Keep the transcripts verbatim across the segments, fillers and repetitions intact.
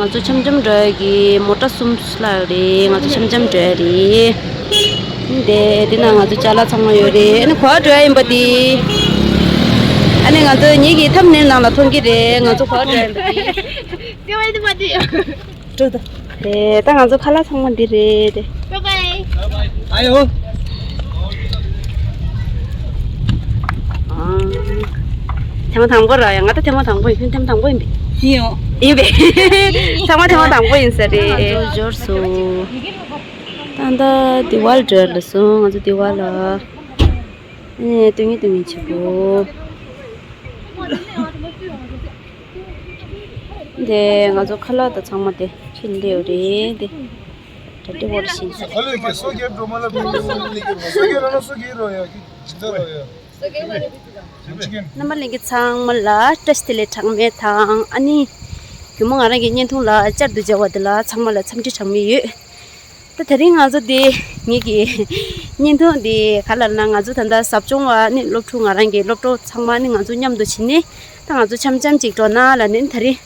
ང་ཚོ་འཆམ་འཆམ་འགྲོ་ཡ་གི་མོ་ཊ་གསུམ་བསླབས་རེད། ང་ཚོ་འཆམ་འཆམ་འགྲོ་ཡ་རེད། དེ་དེ་ན་ང་ཚོ་ཅ་ལག་ཚང་མ་ཡོད་རེད། ཨ་ནི་ག་པར་འགྲོ་ཡ་ཡིན་པ་དེ། ཨ་ནི་ང་ཚོ་ཉིད་ཀྱི་ཐམ་ནེལ་ནང་ལ་མཐོང་གི་རེད། ང་ཚོ་ག་པར་འགྲོ་ཡ་ཡིན་པ་དེ། དེ་ད་ང་ཚོ་ཁ་ལག་ཚང་མ་འདི་རེད་དེ། ཨ་ཡོ། ཨང་། ཐེངས་མ་དང་པོ་ར་ཡ། ང་ད་ཐེངས་མ་དང་པོ་ཡིན། ཁྱོད་ཐེངས་མ་དང་པོ་ཡིན་པས། ཡིན་ཡོ། ཡིན་པས། ཚང་མ་ཐེངས་མ་དང་པོ་ཡིན་ས་རེད། ང་ཚོ་འབྱོར་སོང་། ད་ལྟ་དི་ཝལ་འགྲོ་ལ་སོང་། ང་ཚོ་དི་ཝལ་ལ། ཨེ་སྟོན་གྱི་སྟོན་གྱི་བྱེད་དགོས། དེ་ང་ཚོ་ཁ་ལག་དང་ཚང་མ་དེ་ཕྱིན་སླེབས་རེད་དེ། ད་ལྟ་བར་ཕྱིན་ས་རེད། རྣམ་པ་ལྷན་རྒྱས་ཚང་མ་ལ་བཀྲ་ཤིས་བདེ་ལེགས་གྲངས་མེད་དང་། ཨ་ནི་རྒྱུ་མ་ང་རང་གི་བརྙན་ཐུང་ལ་བསྐྱར་དུ་མཇལ་བ་དེ་ལ་ཚང་མ་ལ་འཚམས་འདྲི་གྲངས་མེད་ཡོད། ད་དེ་རིང་ང་ཚོ་འདི་ངེད་ཀྱི་བརྙན་ཐུང་འདི་ག་ལ་ན། ང་ཚོ་ད་ལྟ་ཟབ་སྦྱོང་བ་ནི་སློབ་ཕྲུག་ང་རང་གི་སློབ་གྲོགས་ཚང་མ་ནི་ང་ཚོ་མཉམ་དུ་ཕྱིན་ནས། ད་ང་ཚོ་འཆམ་འཆམ་ཅིག་འགྲོ་ན་ལ་ནི། ད་རེས་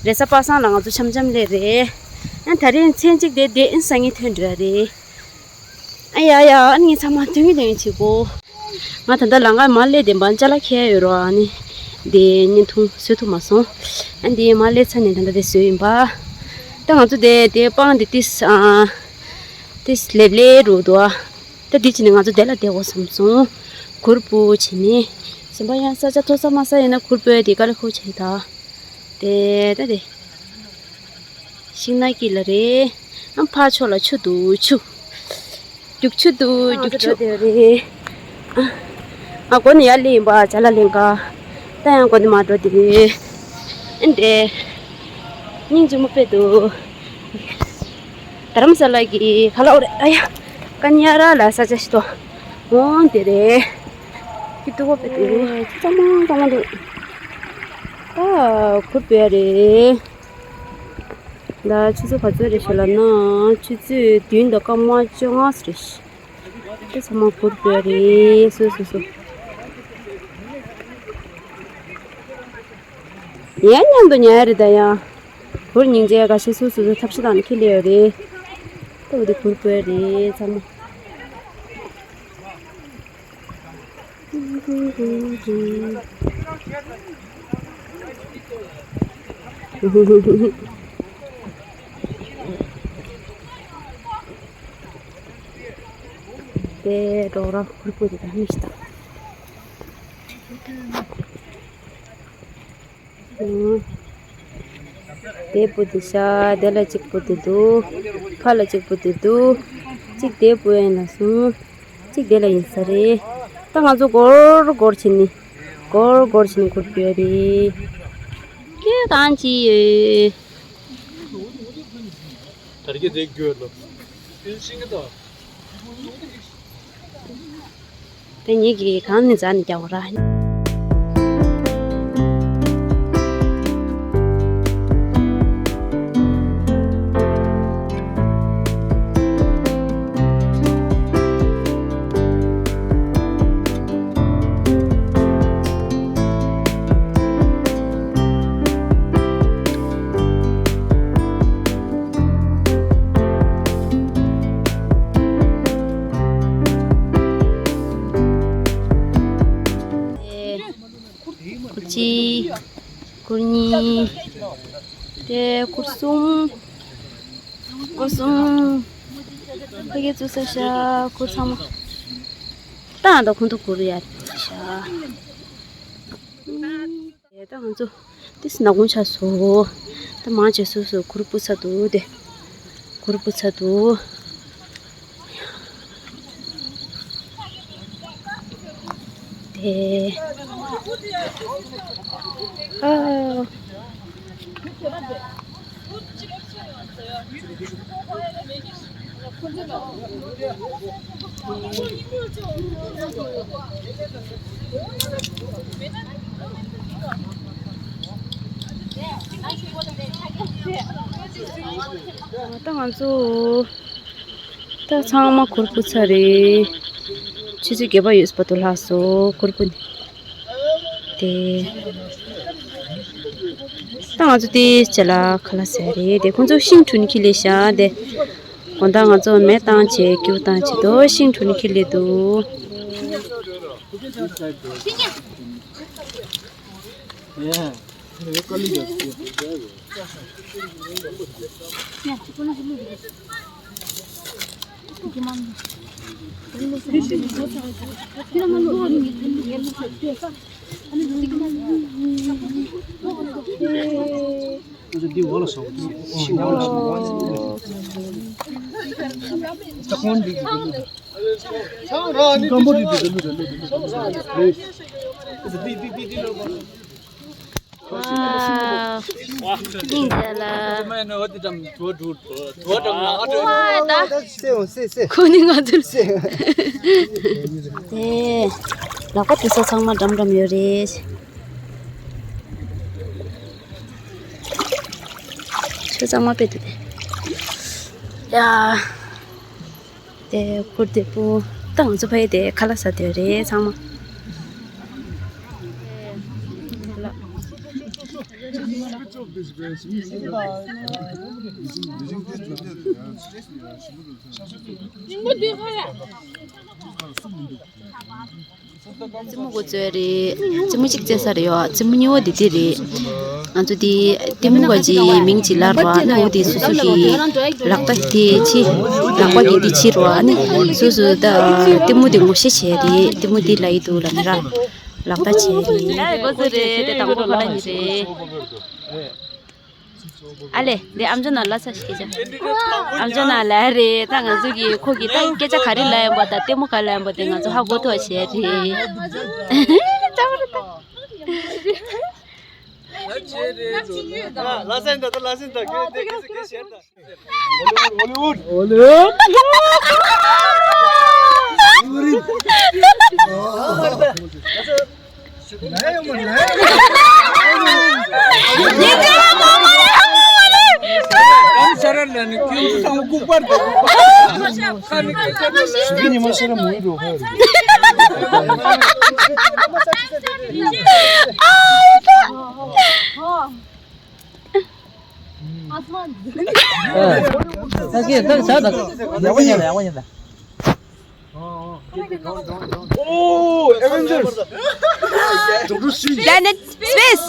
རེས་གཟའ་པ་སངས་ལ་ང་ཚོ་འཆམ་འཆམ་སླེབས་རེད། ཨ་ད་རེས་མཚན་གཅིག་དེ་བསྡད་ཨིན་སང་ཉིན་ཐོན་འགྲོ་ཡ་རེད། ཨ་ཡ་ཡ། ཨ་ནི་ཚང་མ་དོན་གྱི་དོན་བྱེད་གོ། ང་ད་ལྟ་ལམ་ཁ་མར་སླེབས་བསྡད་པ། ཅ་ལག་འཁྱེར་ཡོད་རོགས། ཨ་ནི་དེ་བརྙན་ཐུང་བཟོ་ཐུབ་མ་སོང་། ཨ་འདི་མར་སླེབས་ཚར་ནས་ད་ལྟ་དེ་བཟོས་ཡིན་པ། ད་ང་ཚོ་དེ་དེ་སྤང་དེ་ཏིས་ཨ་ཏིས་ལེབ་ལེ་རུ་འདུག་ཨ། ད་འདི་བྱས་ནས་ང་ཚོ་དེ་ལ་བསྡད་དགོས་བསམ་སོང་། གུར་པུ་བྱས་ནས། གཞན་པ་ཡང་ས་ཆ་མཐོ་ས་དམའ་ས་ཡིན་ན་གུར་པུ་དེ་དཀའ་ལས་ཁག་པོ་ཆགས་ཡོད་ད། དེ་ད་དེ། ཤིང་ནགས་དཀྱིལ་ལ་རེད། ཨ་ཕར་ཕྱོགས་ལ་ཆུ་འདུག་ཆུ། རྒྱུག་ཆུ་འདུག་རྒྱུག་ཆུ། ཨ་ང་སྒོ་ནས་ཡར་སླེབས་ཡིན་པ། ཅ་ལག་ལེན་ག་ད་ཡང་སྒོ་ནས་མར་འགྲོ་དེ་རེད། ཨ་འདྲེ། སྙིང་རྗེ་མོ་དཔེ་འདུག་རྡ་རམ་ས་ལ་གི་ཁ་ལག་རེད། ཨ་ཡ། ཀ་ཉ་ར་ལ་ས་ཆ་ཞིག་ཏོ། འོང་དེ་རེད། ཀི་ཏུ་བོ་དཔེ་དེ་རེད། ཆུ་ཚང་མ་ཚང་མ་འདུག་ད་གུར་པུ་རེད། ད་ཆུ་ཚོད་ག་ཚོད་རེད་ཤག་ལབ་ན། ཆུ་ཚོད་བདུན་དང་སྐར་མ་བཅོ་ལྔ་རེད་ཤག་དེ་ཚང་མ་གུར་པུ་རེད། སོ་སོ་སོ། ཡང་མཉམ་དུ་ཉལ་ཡ་རེད་ད་ཡ། གུར་སྙིང་རྗེ་ཁ་ཤས་སོ་སོ་སོ་ཐབས་ཤེས་དང་ཁྱེར་ལེ་ཡོད་རེད། ད་འོ་དེ་གུར་པུ་རེད་ཚང་མ། དེ་རོགས་ར་གུར་པུ་དེ་དང་མི་ཤི་ད། དེ་སྤུ་དེ་ཤ། དེ་ལ་གཅིག་སྤུ་དེ་འདུག་ཕ་ལ་གཅིག་སྤུ་དེ་འདུག་གཅིག་དེ་སྤུ་ཡན་ལ་སོང་། གཅིག་དེ་ལ་ཡིན་ས་རེད། ད་ང་ཚོ་སྒོར་སྒོར་བྱེད་ནི། སྒོར་སྒོར་བྱེད་ནི་གུར་པུ་རེད། ཁྱོད་གང་ཅི་ཡོད། ད་རྒྱ་དེ་རྒྱུ་ལོ། དེ་ཉིད་ཀྱིས་གང་ནས་འཛག་ནས་རྒྱག་པ་ར། གུར་གཅིག་གུར་གཉིས། དེ་གུར་གསུམ། གུར་གསུམ། ཕ་གི་བཙུགས་ས་ཤག་གུར་ཚང་མ། ད་ད་ཁོང་ཚོ་གུར་ཡར་ཤག་དེ་ད་ང་ཚོ་ཏིས་ནག་ཁུང་ཆགས་སོང་། ད་མང་ཆེ་སོ་སོ་གུར་སྤུ་ཚར་འདུག་དེ་གུར་སྤུ་ཚར་འདུག་དེ། ཨ། ད་ང་ཚོ་ད་ཚང་མ་གུར་སྤུ་ཚར་རེད། ཆུ་ཚོད་བརྒྱད་པ་ཡོད་པ་དུ་ལྷག་སོང་གུར་སྤུ་ནི། དེ། ད་ང་ཚོ་དེ་ཅ་ལག་ཁ་ལག་ཟ་རེད་དེ། ཁོང་ཚོ་ཤིང་དྲུང་ཁྱེར་ལས་ཤག་དེ། དགོང་དག་ང་ཚོ་མེ་བཏང་བྱས་སྐྱུར་བཏང་བྱས་དོ་ཤིང་དྲུང་ཁྱེར་ལས་འདུག་སྙིང་རྗེ་ལ། ཁོ་ནི་ང་ཚོར། དེ། ལག་པ་དེ་ཚོ་ཚང་མ་འགྲམ་འགྲམ་ཡོད་རེད། ཆུ་གཙང་མ་དཔེ་འདུག་དེ། ཡ། དེ་ཁུར་དེ་པོ། ད་ང་ཚོ་ཕ་ཡི་དེ་ཁ་ལག་ཟ་དེ་རེད་ཚང་མ། རྩེད་མོ་འགོ་བཙུགས་རེད། རྩེད་མོ་གཅིག་རྩེ་ས་རེད་ཡོ། རྩེད་མོ་གཉིས་པ་འདི་དེ་རེད། ང་ཚོ་འདི་ལྟད་མོ་ག་ཅིག་མིང་ཅིག་ལབ་རོགས། ཨ་ནི་འོ་དེ་སོ་སོ་གི་ལག་པ་དེ་ཕྱི། ལག་པ་གི་འདི་ཕྱི་རོགས། ཨ་ནི་སོ་སོ་ད་ལྟད་མོ་དེ་ངོ་ཤེས་བྱས་རེད། ལྟད་མོ་དེ་ལ་ཡི་འདུག་ལབ་ནི་ར། ལག་བརྡ་བྱས་རེད། ལ་འགོ་བཙུགས་རེད། དེ་དང་པོ་ཁོ་རང་གི་རེད། ཨ་ལེ། འདི་ཨམ་ཅོག་ནང་ལ་ས་ཞིག་གི་ཅག་ཨམ་ཅོག་ནང་ལ་རེད། ད་ང་ཚོ་གི་ཁོ་གི་ད་སྐད་ཆ་ག་རེ་ལབ་ཡིན་པ་དང་ལྟད་མོ་ག་ལབ་ཡིན་པ་དེ་ང་ཚོ་ཧ་གོ་ཐུབ་པ་བྱས་རེད། ལ་སེང་ད་ད་ལ་སེང་ད་ཁྱོད་དེ་གི་ཟེར་གི་ཤེར་ད། ཧོ་ལི་ཝུད། ཧོ་ལི་ཝུད། Planet space.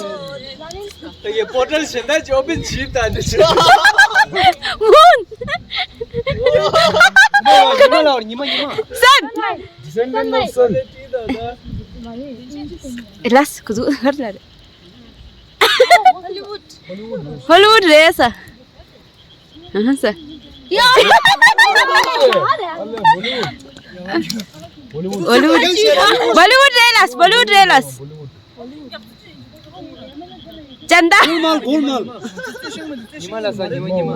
ད་ཡེ་པོར་ཊལ་གཞན་དག་ཅིག་ཨོ་པན་བྱེད་ད་འདི་ཆེ། Moon. ཉི་མ་ལ་ཉི་མ་ཉི་མ། Sun. Descendant of sun. ཨེ་ལས་ཁུ་ཚུ་ཧར་ལ་རེད། ཧོ་ལི་ཝུད་རེད་ས། ཨ་ཧ་ས། ཧོ་ལི་ཝུད། བོ་ལི་ཝུད་རེད་ལ། བོ་ལི་ཝུད་རེད་ལ། ཅན་ད། གོལ་མལ། གོལ་མལ། ཉི་མ་ལ་ས། ཉི་མ་ཉི་མ།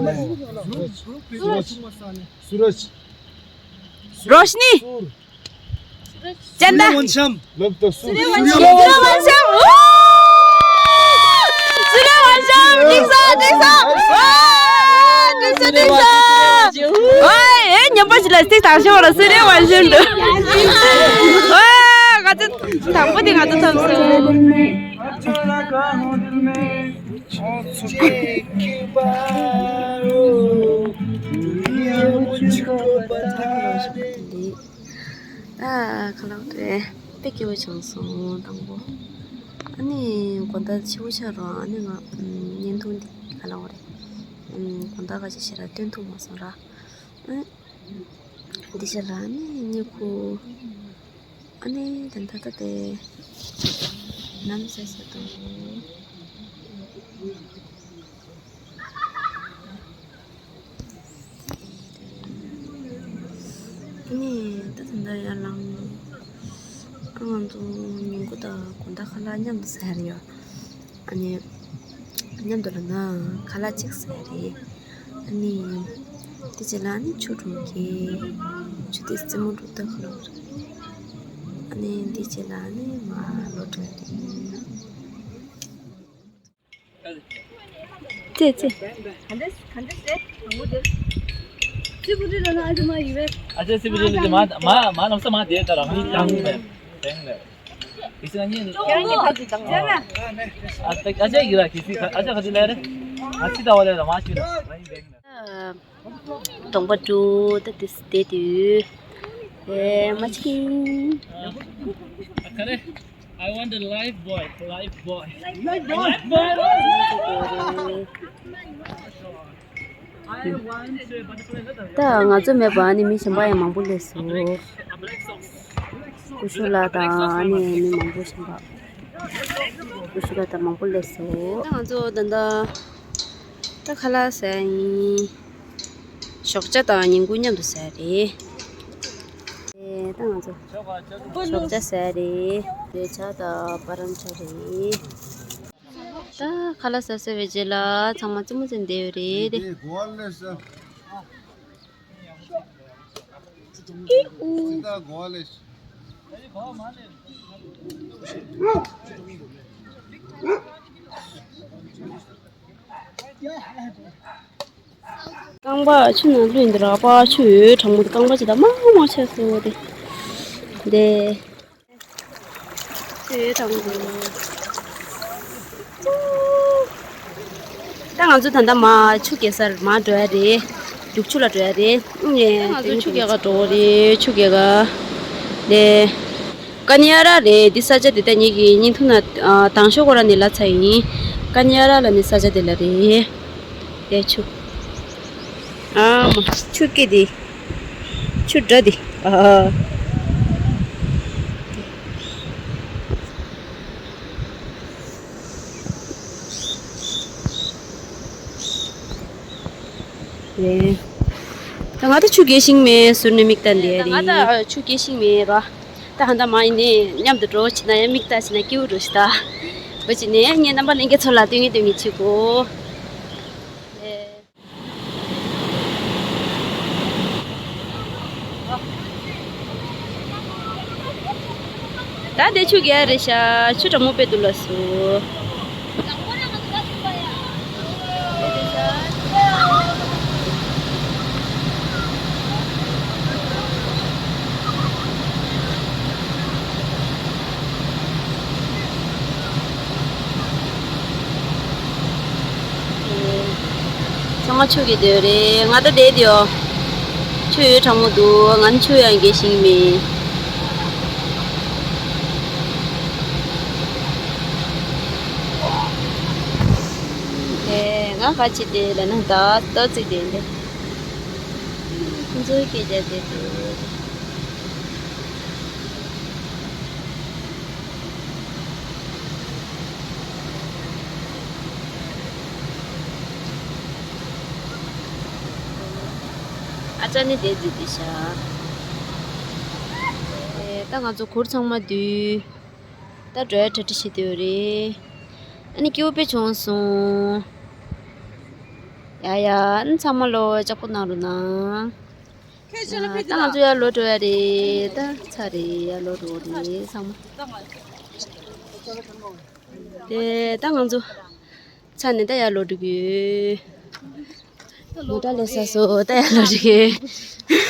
སུ་རཇ། རོ་ཤ་ནི། ཅན་ད། སུརྱ་ཝན་ཤམ། ལབ་ད་སུ། སུརྱ་ཝན་ཤམ། སུརྱ་ཝན་ཤམ། སུརྱ་ཝན་ཤམ། འགྲིག་སོང་འགྲིག་སོང་། ཨ། འགྲིག་སོང་འགྲིག་སོང་། ཨ། ཨེ་ཉམས་པ་ཞིག་ལ་སྟེགས་དང་ཤོག་ལ་སུརྱ་ཝན་ཤམ་འདུག་ཨ། ང་ཚོ་དང་པོ་དེ་ང་ཚོ་ཐོབ་སོང་། ཨ། ཁ་ལག་དེ་དཔེ་སྐྱིད་པོ་བྱུང་སོང་དང་པོ། ཨ་ནི་དགོང་དག་ཕྱི་པོ་ཆགས་རོགས། ཨ་ནི་ང་བརྙན་ཐུང་འདི་ག་ལ་འོ་རེད། དགོང་དག་ག་ཅིག་ཞེ་དྲག་སྟོན་ཐུབ་མ་སོང་ར། ཨ། འདི་ཞེ་ལ་ཨ་ནི་སྙེ་ཁུ། ཨ་ནི་དན་ད་ད་དེ་ནམ་ཟེར་ཟེར་དང་། ནས་ད་ད་ལྟ་ཡར་ལངས། ཨ། ང་ཚོ་ཉིན་གུང་དང་དགོང་དག་ཁ་ལག་མཉམ་དུ་ཟ་ཡ་ཡོད། ཨ་ནི་མཉམ་དུ་ལ་ན་ཁ་ལག་གཅིག་ཟ་ཡ་རེད། ཨ་ནི་དེ་རྗེས་ལ་ཨ་ནི་ཆུ་འགྲོ་གི། ཆུ་དེ་རྩེད་མོ་འགྲོ་ད་ཁ་ལག་རེད། ཨ་ནི་དེ་རྗེས་ལ་ཨ་ནི་མ་ལོ་དྲན་རེད། ཙེ་ཙེ། ག་འདྲ་ག་འདྲ་ཟེར་དང་པོ་དེ། ཙི་གུ་ཏི་ལ་ན་ཨ་ཅེ་མ་ཡི་བས། ཨ་ཅེ་སི་བི་ལི་ལི་མ་མ་མ་ལམ་ས་མ་དེ་ད་རང་ཧང་ཧང་མེ་དེང་ལེ། ཁྱེད་རང་གཉིས་ཁྱེད་རང་གཉིས་ཕར་ཚུར་བཏང་བྱས་ན། ཨ་ཅག་ཨ་ཅག་ཡིན་ལ་གལ་སྲིད་ཨ་ཅག་ག་ཚོད་ལས་རེད། ང་ཚིག་ལྟ་བ་ལས་ལ་མ་ཤི་ན། གདོང་པ་དྲུག་ད་དེ་སི་དེ་དུས་ཨེ་མ་ཆིན། I want the life boy, life boy. Life boy. ད་ང་ཚོ་མེད་པ་ཨ་ནི་མི་གཞན་པ་ཡང་མང་པོ་སླེབས་སོང་། སྐུ་ཞབས་ལགས་དང་ཨ་ནི་མི་མང་པོ་གཞན་པ། སྐུ་ཞབས་ལགས་དང་མང་པོ་སླེབས་སོང་། ད་ང་ཚོ་ད་ལྟ་ད་ཁ་ལག་ཟ་ཡིན། ཞོགས་ཇ་དང་ཉིན་གུང་མཉམ་དུ་ཟ་རེད། ད་ང་ཚོ་ཞོགས་ཇ་ཟ་རེད། འབྲས་ཇ་དང་པ་རམ་ཇ་རེད། ད་ཁ་ལག་ཟ་ཟེར་བའི་རྗེས་ལ་ཚང་མ་རྩེད་མོ་རྩེ་བསྡད་ཡོད་རེད། རྐང་པ་ཆུ་ནང་བླུགས་འདི་རག་པ་ཆུ་ཡོད་གྲང་མོ་དེ་རྐང་པ་ཅི་ད་མང་མང་ཆགས་སོང་དེ། དེ། ཆུ་ཡོད་གྲང་མོ་དེ། ད་ང་ཚོ་ད་ལྟ་མ་ཆུ་རྐྱལ་སར་མ་འགྲོ་ཡ་རེད། འབྲུག་ཆུ་ལ་འགྲོ་ཡ་རེད། ཨུ་ནས་ད་ང་ཚོ་ཆུ་རྐྱལ་ག་འགྲོ་གི་རེད། ཆུ་རྐྱལ་ག་དེ། ཀ་ནི་ཡ་ར་རེད། འདི་ས་ཆ་འདི་ད་ངེད་ཀྱི་བརྙན་ཐུང་ན་ཨ་དང་ཤོག་གོ་ར་ནས་ལབ་ཚར་ཡིན། ཀ་ནི་ཡ་ར་ལ་ནི་ས་ཆ་འདི་ལ་རེད། དེ་ཆུ། ཨ་མ་ཆུ་སྐྱེས་འདི། ཆུ་འདྲ་འདི། ཨ། རེད། ད་ང་ད་ཆུ་རྐྱལ་ཤེས་མེད་ཟུར་ནས་མིག་ལྟ་འདི་རེད། ང་ད་ཆུ་རྐྱལ་ཤེས་མེད་ར། ད་ཧ་ད་མ་ཡིན་ནས་མཉམ་དུ་འགྲོ་བྱེད་ན་ཡང་མིག་ལྟ་བྱེད་ན་སྐྱིད་པོ་འགྲོ་ཞིག་ད། འགྲོ་བྱེད་ནས་ངས་རྣམ་པ་ལྷན་རྒྱས་ཚོ་ལ་སྟོན་ངེས་སྟོན་ངེས་བྱེད་དགོས། ད་དེ་ཆུ་རྐྱལ་རེད་ཤག་ཆུ་གྲང་མོ་དཔེ་འདུག་ལགས་སོ། ཚང་མ་ཆུ་རྐྱལ་སྡོད་རེད། ང་ད་བསྡད་དེ་ཡོད། ཆུ་ཡོད་གྲང་མོ་འདུག་ང་ནི་ཆུ་ཡང་རྐྱལ་ཤེས་མེད། ཨེ་ང་ག་ཅི་བསྡད་ལབ་ན་ད་ལྟ་ཅིག་བསྡད་འདི། ཁོང་ཚོའི་སྐད་ཆ་བཤད་དེ། ཨ་ཅག་ནི་དེ་འཛིན་དེ་ཤ། ཨེ་ད་ང་ཚོ་གུར་ཚང་མ་བསྡུས། ད་འགྲོ་ཡ་གྲ་སྒྲིག་བྱེད་དུ་ཡོད་རེད། ཨ་ནི་སྐྱིད་པོ་དཔེ་བྱུང་སོང་། ཡ་ཡ་ཨ་ནི་ཚང་མ་ལོ་ལྕགས་པོ་གནང་རོགས་གནང་། ད་ང་ཚོ་ཡར་ལོག་འགྲོ་ཡ་རེད། ད་ཚར་རེད། ཡར་ལོག་འགྲོ་རེད་ཚང་མ། དེ་ད་ང་ཚོ་ཚར་ནས་ད་ཡར་ལོག་འགྲོ་གི་ཡོད། མོ་ཊ་ལས་ས་སོ་ད་ཡར་ལོག་འགྲོ་གི་ཡོད།